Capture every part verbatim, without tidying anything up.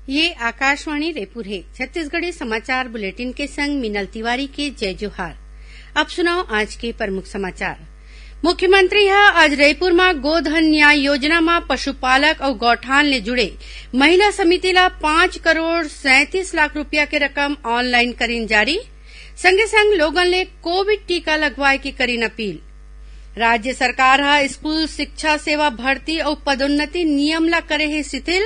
ये आकाशवाणी रायपुर हे। छत्तीसगढ़ी समाचार बुलेटिन के संग मीनल तिवारी के जय जोहार। अब सुनव आज के प्रमुख समाचार। मुख्यमंत्री ह आज रायपुर म गोधन न्याय योजना म पशुपालक अउ गौठान ले जुड़े महिला समिति ला पाँच करोड़ सैंतीस लाख रुपया के रकम online करीन जारी। संगे संग लोगन ले COVID टीका लगवाए के करीन अपील। राज्य सरकार ह स्कूल शिक्षा सेवा भर्ती अउ पदोन्नति नियम ला करे हे शिथिल।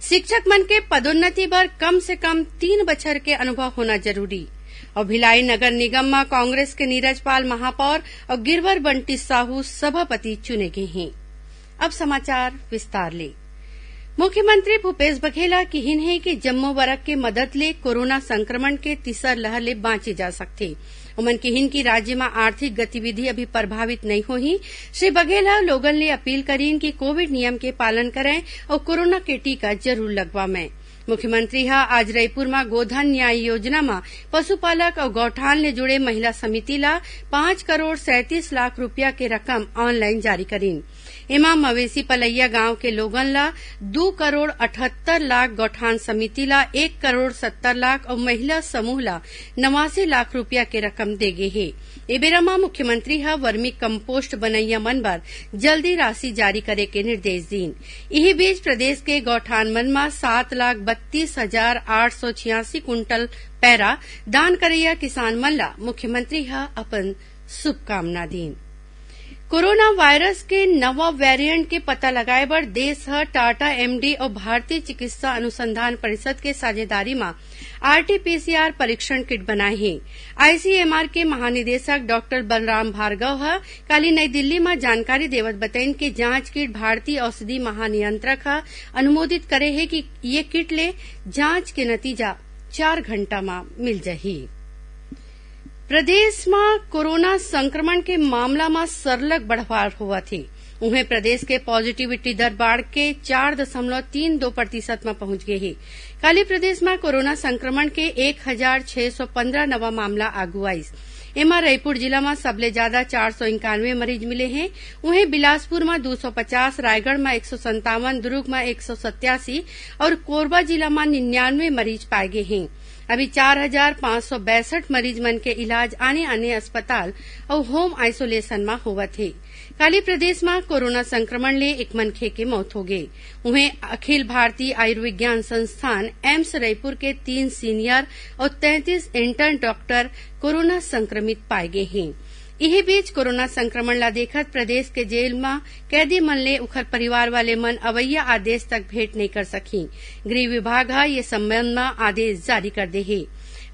शिक्षक मन के पदोन्नति बर कम से कम तीन बछर के अनुभव होना जरूरी। अउ भिलाई नगर निगम म कांग्रेस के नीरज पाल महापौर अउ गिरवर बंटी साहू सभापति चुने गे हें। अब समाचार विस्तार ले। मुख्यमंत्री भूपेश बघेल ह किहिन हे कि जम्मो वर्ग के मदद ले कोरोना संक्रमण के तीसर लहर ले बांचे जा सकथे। ओमन किहिन कि राज्य म आर्थिक गतिविधि अभी प्रभावित नइ होही। श्री बघेल ह लोगन ले अपील करीन कि COVID नियम के पालन करंय अउ कोरोना के टीका जरूर लगवावंय। मुख्यमंत्री ह आज रायपुर म गोधन न्याय योजना म पशुपालक अउ गौठान ले जुड़े महिला समिति ला पाँच करोड़ सैंतीस लाख रुपया के रकम online जारी करीन। एमा मवेशी पलैया गांव के लोगन ला दू करोड़ अठहत्तर लाख, गौठान समिति ला एक करोड़ सत्तर लाख अउ महिला समूह ला नवासी लाख रुपया के रकम दे गे हे। ए बेरा म मुख्यमंत्री ह वर्मी कंपोस्ट बनैया मन बर जल्दी राशि जारी करे के निर्देश दीन। इही बीच प्रदेश के गौठान मन म सात लाख बत्तीस हजार आठ सौ छियासी कुंटल पैरा दान करैया किसान मन ला मुख्यमंत्री ह अपन शुभकामना दीन। कोरोना वायरस के नवा वेरिएंट के पता लगाए बर देश ह टाटा एमडी अउ भारतीय चिकित्सा अनुसंधान परिषद के साझेदारी म आरटीपीसीआर परीक्षण किट बनाए हे। आईसीएमआर के महानिदेशक डॉक्टर बलराम भार्गव ह काली नई दिल्ली म जानकारी देवत बतइन कि जांच किट भारतीय औषधि महानियंत्रक ह अनुमोदित करे हे कि ये किट ले जांच के नतीजा चार घंटा म मिल जाही। प्रदेश म कोरोना संक्रमण के मामला म सरलग बढ़वार होवत हे। उहें, प्रदेश के पॉजिटिविटी दर बाढ़ के चार दशमलव तीन दो प्रतिशत म पहुंच गे हे। काली प्रदेश म कोरोना संक्रमण के एक हजार छह सौ पंद्रह नवा मामला आगू आइस। एमा रायपुर जिला म सबले जादा चार सौ इक्यानवे मरीज मिले हे। उहें, बिलासपुर म दू सौ पचास, रायगढ़ म एक सौ संतावन, दुर्ग म एक सौ सत्यासी अउ कोरबा जिला म निन्यानवे मरीज पाए गे हे। अभी चार हजार पाँच सौ बैसठ मरीज मन के इलाज आने-आने अस्पताल अउ होम आइसोलेशन म होवत हे। काली प्रदेश म कोरोना संक्रमण ले एक मनखे के मौत होगे। उहें, अखिल भारतीय आयुर्विज्ञान संस्थान एम्स रायपुर के तीन सीनियर अउ तैंतीस इंटर्न डॉक्टर कोरोना संक्रमित पाए गे हें। इही बीच, कोरोना संक्रमण ला देखत प्रदेश के जेल म कैदी मन ले उखर परिवार वाले मन अवइया आदेश तक भेंट नइ कर सकही। गृह विभाग ह ये संबंध म आदेश जारी कर दे हे।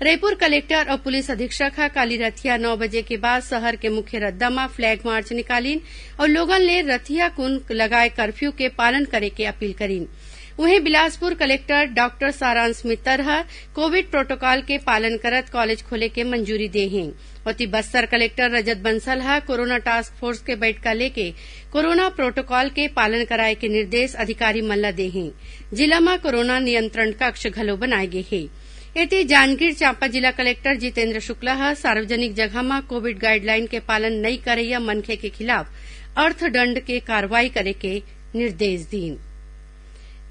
रायपुर कलेक्टर अउ पुलिस अधीक्षक ह काली रथिया नौ बजे के बाद शहर के मुख्य रद्दा म फ्लैग मार्च निकालिन अउ लोगन ले रथिया कुन लगाए कर्फ्यू के पालन करे के अपील करिन। उहें, बिलासपुर कलेक्टर डॉक्टर सारांश मित्तर ह कोविड प्रोटोकॉल के पालन करत कॉलेज खोले के मंजूरी दे हें। ओती, बस्तर कलेक्टर रजत बंसल ह कोरोना टास्क फोर्स के बैठका लेके कोरोना प्रोटोकॉल के पालन कराए के निर्देश अधिकारी मन ल दे हें। जिला म कोरोना नियंत्रण कक्ष घलो बनाए गे हे। एती, जांजगीर चांपा जिला कलेक्टर जितेंद्र शुक्ला ह सार्वजनिक जगह म कोविड गाइडलाइन के पालन नइ करइया मनखे के खिलाफ अर्थदंड के कार्रवाई करे के निर्देश दीन।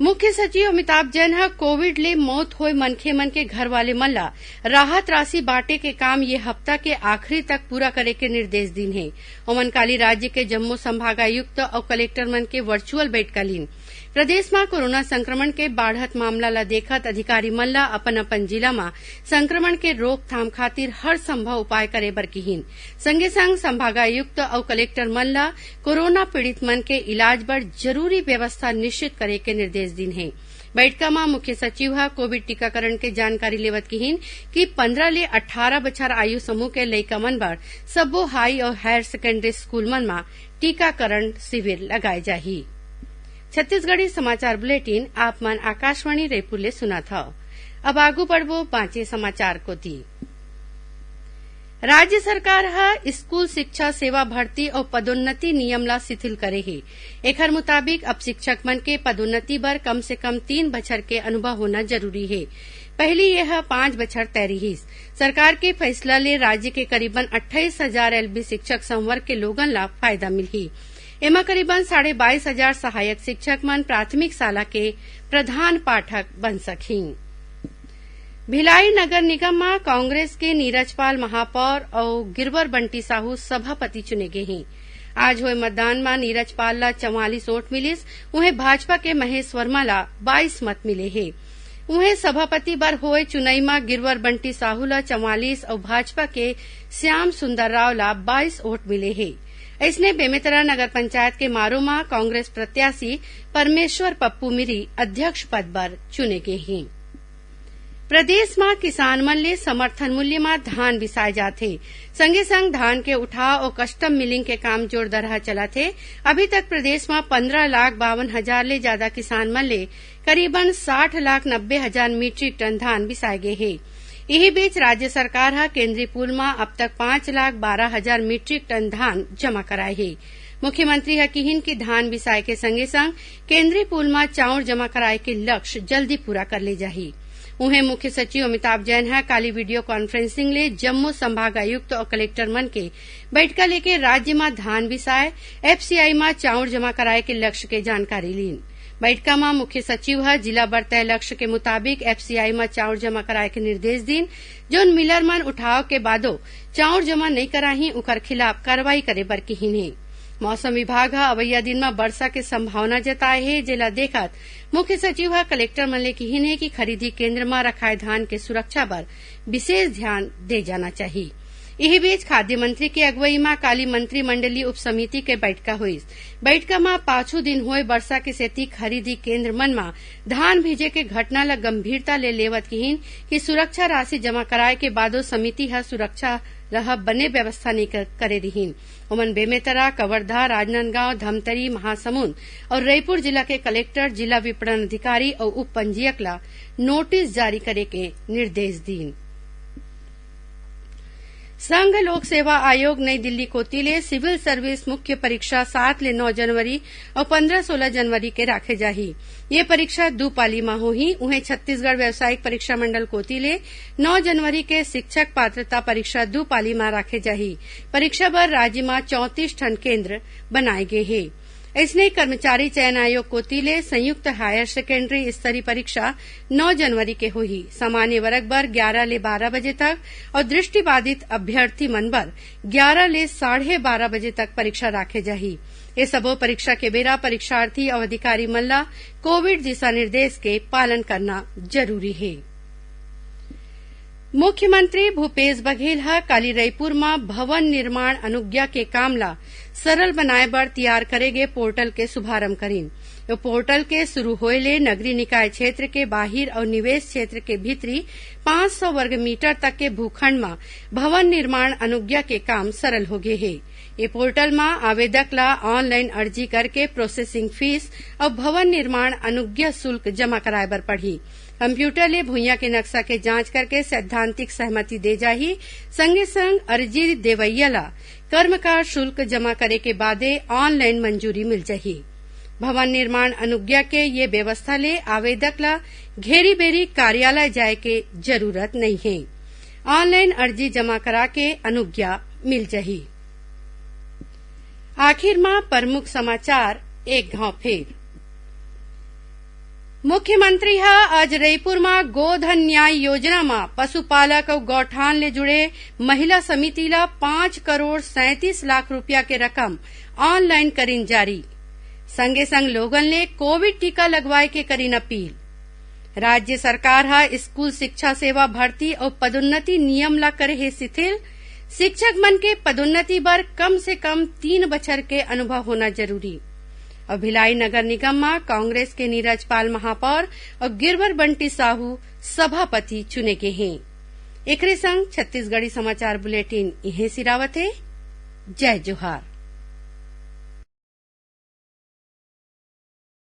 मुख्य सचिव अमिताभ जैन ह कोविड ले मौत होए मनखे मन के घर वाले मन ला राहत राशि बांटे के काम ये हफ्ता के आखिरी तक पूरा करे के निर्देश दीन हे। ओमन काली राज्य के जम्मो संभागायुक्त अउ कलेक्टर मन के वर्चुअल बैठका लीन। प्रदेश म कोरोना संक्रमण के बाढ़त मामला ला देखत अधिकारी मन ला अपन-अपन जिला म संक्रमण के रोकथाम खातिर हर संभव उपाय करे बर किहिन। संगे संग संभागायुक्त अउ कलेक्टर मन ला कोरोना पीड़ित मन के इलाज बर जरूरी व्यवस्था निश्चित करे के निर्देश दीन हे। बैठका म मुख्य सचिव ह कोविड टीकाकरण के जानकारी लेवत किहिन कि पंद्रह ले अट्ठारह बछर आयु समूह के लइका मन बर सब्बो हाई अउ हायर सेकेंडरी स्कूल मन म टीकाकरण शिविर लगाए जाही। छत्तीसगढ़ी समाचार बुलेटिन आप मन आकाशवाणी रायपुर ले सुनत हव। अब आगू बढ़बो बांचे समाचार कोती। राज्य सरकार ह स्कूल शिक्षा सेवा भर्ती अउ पदोन्नति नियम ला शिथिल करे हे। एखर मुताबिक अब शिक्षक मन के पदोन्नति बर कम से कम तीन बछर के अनुभव होना जरूरी हे। पहिली ये ह पांच बछर तय रिहिस। सरकार के फैसला ले राज्य के करीबन अट्ठाईस हजार एलबी शिक्षक संवर्ग के लोगन ला फायदा मिलही। एमा करीबन साढ़े बाईस हजार सहायक शिक्षक मन प्राथमिक शाला के प्रधान पाठक बन सकही। भिलाई नगर निगम म कांग्रेस के नीरज पाल महापौर अउ गिरवर बंटी साहू सभापति चुने गे हे। आज होए मतदान म नीरज पाल ला चवालीस वोट मिलिस, उहें भाजपा के महेश वर्मा ला बाईस मत मिले हे। उहें सभापति बर होए चुनई म गिरवर बंटी साहू ला चवालीस अउ भाजपा के श्याम सुंदर राव ला बाईस वोट मिले हे। अइसने बेमेतरा नगर पंचायत के मारो म कांग्रेस प्रत्याशी परमेश्वर पप्पू मिरी अध्यक्ष पद बर चुने गे हे। प्रदेश म किसान मन ले समर्थन मूल्य म धान बिसाए जात हे। संगे संग धान के उठाव अउ कस्टम मिलिंग के काम जोरदार चलत हे। अभी तक प्रदेश म पंद्रह लाख बावन हजार ले जादा किसान मन ले करीबन साठ लाख नब्बे हजार मीट्रिक टन धान बिसाए गे हे। इही बीच राज्य सरकार ह केंद्रीय पूल म अब तक पांच लाख बारह हजार मीट्रिक टन धान जमा कराए हे। मुख्यमंत्री ह किहिन कि धान बिसाए के संगे संग केंद्रीय पूल म चाउर जमा कराए के लक्ष्य जल्दी पूरा कर ले जाही। उहें मुख्य सचिव अमिताभ जैन ह काली वीडियो कॉन्फ्रेंसिंग ले जम्मो संभाग आयुक्त अउ कलेक्टर मन के बइठका लेके राज्य म धान बिसाए, एफसीआई म चाउर जमा कराए के लक्ष्य के जानकारी लीन। बइठका म मुख्य सचिव ह जिला बर तय लक्ष्य के मुताबिक एफसीआई म चाउर जमा कराए के निर्देश दीन। जोन मिलर मन उठाव के बादो चाउर जमा नइ कराही, उकर खिलाफ कार्रवाई करे बर किहिन हे। मौसम विभाग ह अवइया दिन म बरसा के संभावना जताए हे, जेला देखत मुख्य सचिव ह कलेक्टर मन ले किहिन हे कि खरीदी केंद्र म रखाए धान के सुरक्षा बर विशेष ध्यान दे जाना चाही। इही बीच खाद्य मंत्री के अगुवई म काली मंत्रिमंडलीय उपसमिति के बइठका होइस। बइठका म पाछू दिन होए बरसा के सेती खरीदी केंद्र मन म धान भीजे के घटना ल गंभीरता ले लेवत किहिन कि सुरक्षा राशि जमा कराए के बादो समिति ह सुरक्षा रहब बने व्यवस्था नइ कर-, करे रिहिन। ओमन बेमेतरा, कवर्धा, राजनांदगांव, धमतरी, महासमुंद अउ रईपुर जिला के कलेक्टर, जिला विपणन अधिकारी अउ उप पंजीयक ल नोटिस जारी करे के निर्देश दीन। संघ लोक सेवा आयोग नई दिल्ली कोति ले सिविल सर्विस मुख्य परीक्षा सात ले नौ जनवरी अउ पंद्रह सोलह जनवरी के राखे जाही। ये परीक्षा दू पाली म होही। उहें, छत्तीसगढ़ व्यावसायिक परीक्षा मंडल कोति ले नौ जनवरी के शिक्षक पात्रता परीक्षा दू पाली म राखे जाही। परीक्षा बर राज्य म चौंतीस ठन केंद्र बनाए गे हे। अइसने, कर्मचारी चयन आयोग कोति ले संयुक्त हायर सेकेंडरी स्तरीय परीक्षा नौ जनवरी के होही। सामान्य वर्ग बर ग्यारह ले बारह बजे तक अउ दृष्टिबाधित अभ्यर्थी मन बर ग्यारह ले साढ़े बारह बजे तक परीक्षा राखे जाही। ये सबो परीक्षा के बेरा परीक्षार्थी अउ अधिकारी मन ल कोविड दिशा निर्देश के पालन करना जरूरी हे। मुख्यमंत्री भूपेश बघेल ह काली रईपुर म भवन निर्माण अनुज्ञा के काम ल सरल बनाए बर तियार करे गे पोर्टल के शुभारंभ करिन। ये पोर्टल के शुरू होए ले नगरीय निकाय क्षेत्र के बाहिर अउ निवेश क्षेत्र के भीतरी पांच सौ वर्ग मीटर तक के भूखंड म भवन निर्माण अनुज्ञा के काम सरल होगे हे। ये पोर्टल म आवेदक ल ऑनलाइन अर्जी करके प्रोसेसिंग फीस अउ भवन निर्माण अनुज्ञा शुल्क जमा कराए बर पड़ही। कंप्यूटर ले भुइयां के नक्शा के जांच करके सैद्धांतिक सहमति दे जाही। संगे संग अर्जी देवइया ल कर्मकार शुल्क जमा करे के बादे ऑनलाइन मंजूरी मिल जाही। भवन निर्माण अनुज्ञा के ये व्यवस्था ले आवेदक ल घेरी बेरी कार्यालय जाए के जरूरत नइ हे। ऑनलाइन अर्जी जमा करा के अनुज्ञा मिल जाही। आखिर म प्रमुख समाचार एक घांव फेर। मुख्यमंत्री ह आज रईपुर म गोधन न्याय योजना म पशुपालक अउ गौठान ले जुड़े महिला समिति ल पांच करोड़ सैंतीस लाख रुपया के रकम ऑनलाइन करिन जारी। संगे संग लोगन ले कोविड टीका लगवाए के करिन अपील। राज्य सरकार ह स्कूल शिक्षा सेवा भर्ती अउ पदोन्नति नियम ला करे हे शिथिल। शिक्षक मन के पदोन्नति बर कम से कम तीन बछर के अनुभव होना जरूरी। अउ भिलाई नगर निगम म कांग्रेस के नीरज पाल महापौर अउ गिरवर बंटी साहू सभापति चुने गे हे। एकरे संग छत्तीसगढ़ी समाचार बुलेटिन इहें सिरावत हे। जय जोहार।